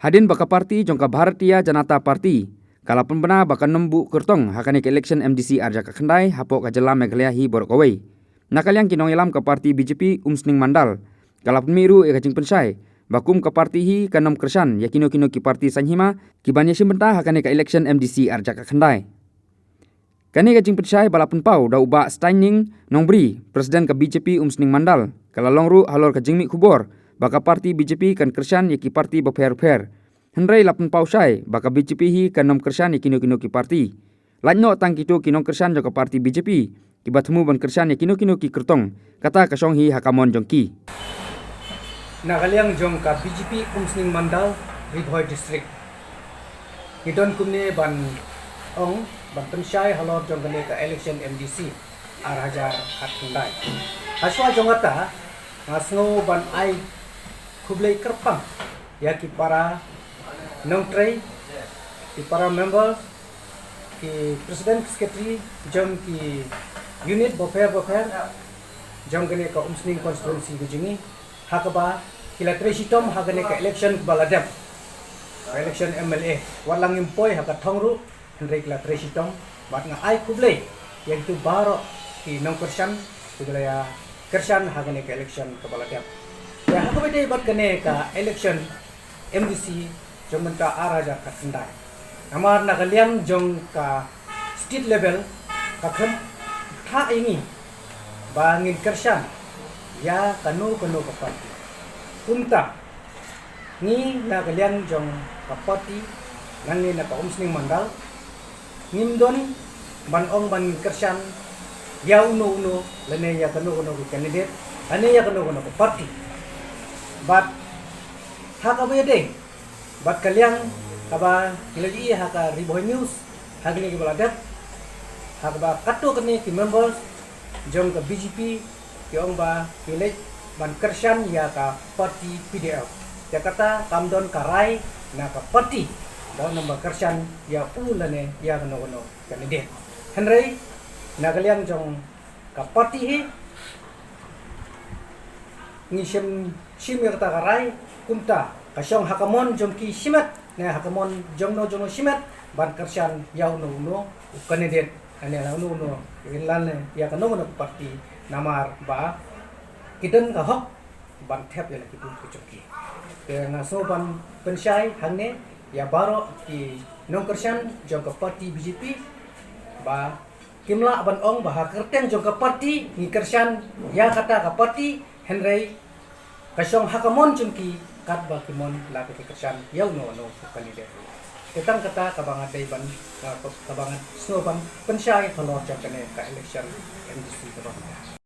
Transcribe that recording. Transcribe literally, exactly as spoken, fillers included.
Hadien ba ka parti jong ka Bharatiya Janata Party ka la pynbna ba kan ym buh kyrtong ha kane ka election M D C ar hajar khatkhyndai hapoh ka jylla Meghalaya hi baroh kawei. Na ka liang ki nongïalam ka parti B J P Umsning Mandal ka la pynmih ruh ïa ka jingpynshai ba kum ka parti hi kan ym kyrshan ïa kino kino ki parti saiñ hima ki ban ïashim bynta ha kane ka election M D C ar hajar khatkhyndai. Kane ka jingpynshai ba la pynpaw da u Bah Steining Nongbri, President ka B J P Umsning Mandal, ka la long ruh halor ka jingmih khubor ba ka parti B J P kan kyrshan ïa ki parti bapher bapher. Hynrei la pynpaw shai ba ka B J P hi kan ym kyrshan ïa kino kino ki parti. Lait noh tang kito ki nongkyrshan jong ka parti B J P kiba thmu ban kyrshan ïa kino kino ki kyrtong, kata ka shong hi ha ka mon jong ki. Na ka liang jong ka B J P Umsning Mandal, Ri Bhoi District, ngi don kumne ban ong, ban pynshai halor jong kane ka election M D C ar hajar khatkhyndai. Hashwa jong kata, nga sngew ban ai khublei kyrpang ïa ki para nongtrei, ki para member, ki president, secretary jong ki unit bapher bapher jong kane ka Umsning constituency ka jong ngi, ha kaba ki la trei shitom ha kane ka election kaba la dep, ka election M L A. Wat la ngim poi ha ka thong ruh, hynrei ki la trei shitom. Bad nga ai khublei ïa kitu baroh ki nongkyrshan kiba la ïa kyrshan ha kane ka election kaba la dep. Ïa ha kaba ïadei bad kane ka election M D C jong mynta ar hajar khatkhyndai, namar na ka liang jong ka state level ka khlem thah ïa ngi ba ngin kyrshan ïa kano kano ka party. Kumta ngi na ka liang jong ka party, nangne na ka Umsning Mandal, ngim don ban ong ban kyrshan ïa uno uno lane ïa kano kano ka candidate lane ïa kano kano ka party. Bad ha kaba ïadei bad ka liang kaba ngi la ïohi ha ka Ri Bhoi News ha kane kaba la dep, ha kaba katto katne ki members jong ka B J P ki ong ba ki leit ban kyrshan ïa ka party P D L. Te kata kam don ka rai na ka party ba un ym ba kyrshan ïa u lane ïa kano kano candidate. Hynrei na ka liang jong ka party hi ngi shim, shim ïa kata ka rai, kumta ka shong ha ka mon jong ki shimet ne ha ka mon jong no jong no shimet ban kyrshan ïa uno uno u candidate ne ïa uno uno, lane ïa kano kano ka party, namar ba ki don ka hok ban thep ïa la ki bun ka jong ki. Te nga sngew ban pynshai hangne ïa baroh ki nongkyrshan jong ka party B J P ba kim lah ban ong ba ha kyrteng jong ka party ngi kyrshan ïa kata ka party, hynrei ka shong ha ka mon jong ki katba ki mon la ki kyrshan ïa uno uno u candidate. Te tang kata kaba nga dei ban, kaba nga sngew ban pynshai halor jong kane ka election M D C kaba mynta.